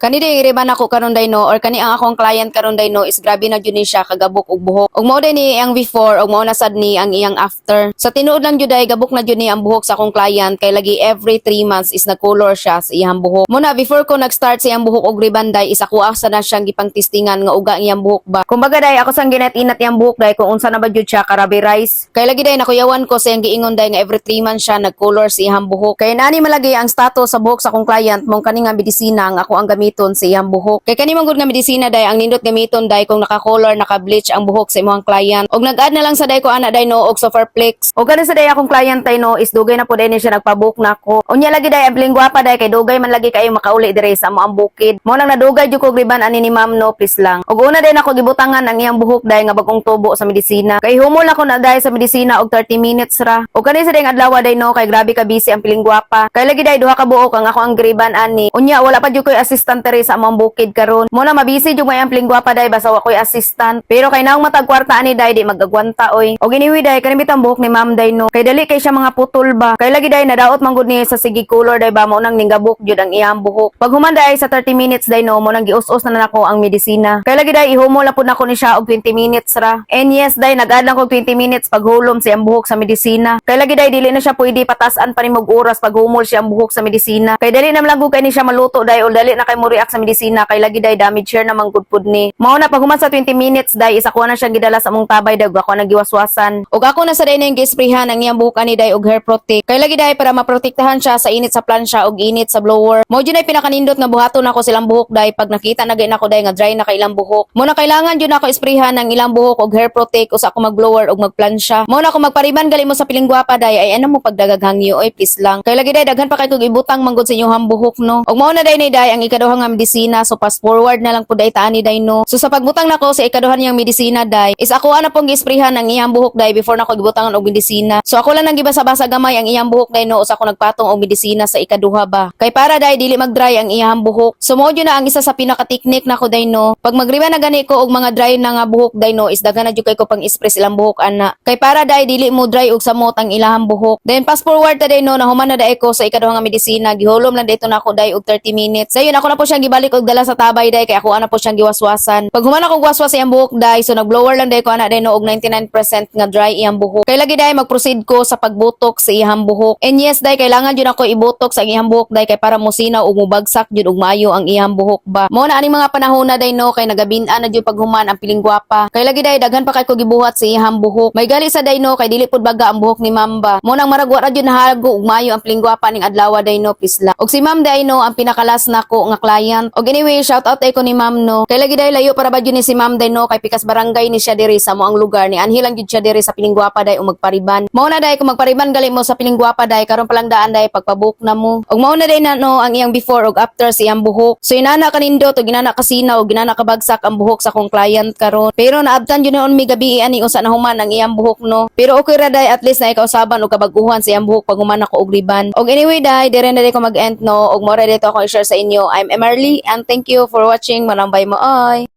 Kani day riban ako karon day no, or kani ang akong client karon day no, is grabe na jud ni siya kagabok og buhok. Ug mao day ni ang before ug mao na sad ni ang iyang after. Sa tinuod lang jud ay gabok na jud ni ang buhok sa akong client kay lagi every 3 months is nag-color siya sa iyang buhok. Muna before ko nag-start sa iyang buhok og riban day is ako asa na siyang gipang-testingan nga uga ang iyang buhok ba. Kumbaga day ako sang ginat-inat iyang buhok day kung unsa na ba jud siya karabi rice. Kay lagi day nakuyawan ko sa iyang giingon day nga every 3 months siya nag-color sa iyang buhok. Kay nani malagi ang status sa buhok sa akong client mong kani nga medisina ang ako ang gamiton sa iyang buhok. Kay kani man gud nga medisina day ang nindot gamiton day kung naka-color, naka-bleach ang buhok sa imong client. Og nag-add na lang sa day ko ana day no og Superflex. Og kani sa day akong client day no is dugay na po day ni siya nagpabook nako. Unya lagi day ang lingwa pa day kay dugay man lagi kayo makauli dire sa amo ang bukid. Mo nang nadugay jud ko riban ani ni ma'am no, please lang. Og una day nako gibutangan ang iyang buhok day nga bagong tubo sa medisina. Kay humol ako na day sa medisina og 30 minutes ra. Og kani sa day nga adlaw day no kay grabe ka busy ang pilingwapa. Kay lagi day duha ka buok ang ako ang griban ani. Unya wala pa jud koy assistant diri sa among bukid karon. Mo na mabisi jud may ang pilingwapa day basta wa koy assistant. Pero kay naong matag kwarta ani day di magagwanta oy. Og anyway day kani bitang buhok ni ma'am day no. Kay dali kay siya mga putol ba. Kay lagi day nadaot man gud niya sa sige color day ba, mo nang ninggabok jud ang iyang buhok. Pag human day sa 30 minutes day no, mo nang gius-us na nako ang medisina. Kay lagi day ihumol na pud nako ni siya og 20 minutes ra. And yes day, nag-add lang ko 20 minutes paghulom sa iyang buhok sa medisina. Kay lagi day dili na siya pwede patasan pa nimo og oras paghumol siya ang buhok sa medisina. Kay dali na lang kay ni siya maluto day o dali na kay mo react sa medisina kay lagi day damage hair naman gud pud ni. Mao na pag human sa 20 minutes day is ako na siyang gidala sa among tabay day ug ako na giwaswasan. Ug ako na sa day nang gisprayhan ang iyang buhok ani day og hair protect. Kay lagi day para maprotektahan siya sa init sa plansya ug init sa blower. Mao jud ay pinakanindot nga buhaton nako silang buhok day pag nakita na gay nako day nga dry na kay ilang buhok. Mo na kailangan jud nako isprayhan ang ilang buhok og hair protect usa ako mag-blower ug magplansya. Mo na kung magpariban gali mo sa pilingwapa day ay ano mo pagdagag hangyo oy, please lang. Kay lagi day daghan pa kay kog ibutang manggod sa inyong buhok no. Ug mao na day ni day ang ikaduha nga medisina, so fast forward na lang pud day taani day no. So sa pagbutang nako sa ikaduha niyang medisina day is ako ana pong gisprayhan ang iyang buhok day before nako gibutangan og medisina. So ako lang nang gibasa-basa gamay ang iyang buhok day no usa ako nagpatong og medisina sa ikaduha ba. Kay para day dili mag-dry ang iyang buhok. So mao jud na ang isa sa pinaka-technique nako day no. Pag magriba na gani ko og mga dry na nga buhok day no is daghan na jud kay ko pang spray ilang buhok ana. Kay para day dili mo dry og samot ang ilahang buhok. Then fast forward ta day no, nahuman na day ko sa ikaduha nga medisina, gihulom lang dito nako day og 30 minutes. Dayon ako na po siyang gibalik og dala sa tabay day kay ako ana po siyang giwaswasan. Pag human ako waswas iyang buhok day, so nag-blower lang day ko ana day no og 99% nga dry iyang buhok. Kay lagi day mag-proceed ko sa pagbutok sa iyang buhok. And yes day, kailangan jud ako ibutok sa iyang buhok day kay para musinaw ug mubagsak jud og maayo ang iyang buhok ba. Mo na aning mga panahon na day no kay nagabin-an na jud paghuman ang pilingwapa. Kay lagi day daghan pa kay ko gibuhat sa iyang buhok. May gali sa day no kay dili pud baga ang buhok ni ma'am ba. Mo nang marag wa ra jud nahago og maayo ang pilingwapa ning adlaw day no, please lang. Og si ma'am day no ang pinakalas nako nga client. Og anyway, shout out ay ko ni ma'am no. Kay lagi day layo para ba jud ni si ma'am day no kay pikas barangay ni siya diri sa mo ang lugar ni anhi lang jud siya diri sa pilingwapa day og magpariban. Mao na day kung magpariban gali mo sa pilingwapa day karon palang daan day pagpabook na mo. Og mao na day na no ang iyang before ug after sa iyang buhok. So inana kanindot ug inana kasinaw ug inana kabagsak ang buhok sa akong client karon. Pero naabtan jud noon mi gabi ani usa na human ang iyang buhok no. Pero okay ra day, at least na ikausaban og kabaguhan sa iyang buhok pag human ako og riban. Og anyway day, dire na day ko mag-end no ug mo ra dito ako i-share sa inyo. I'm Emerly and thank you for watching. Manambay mo ay.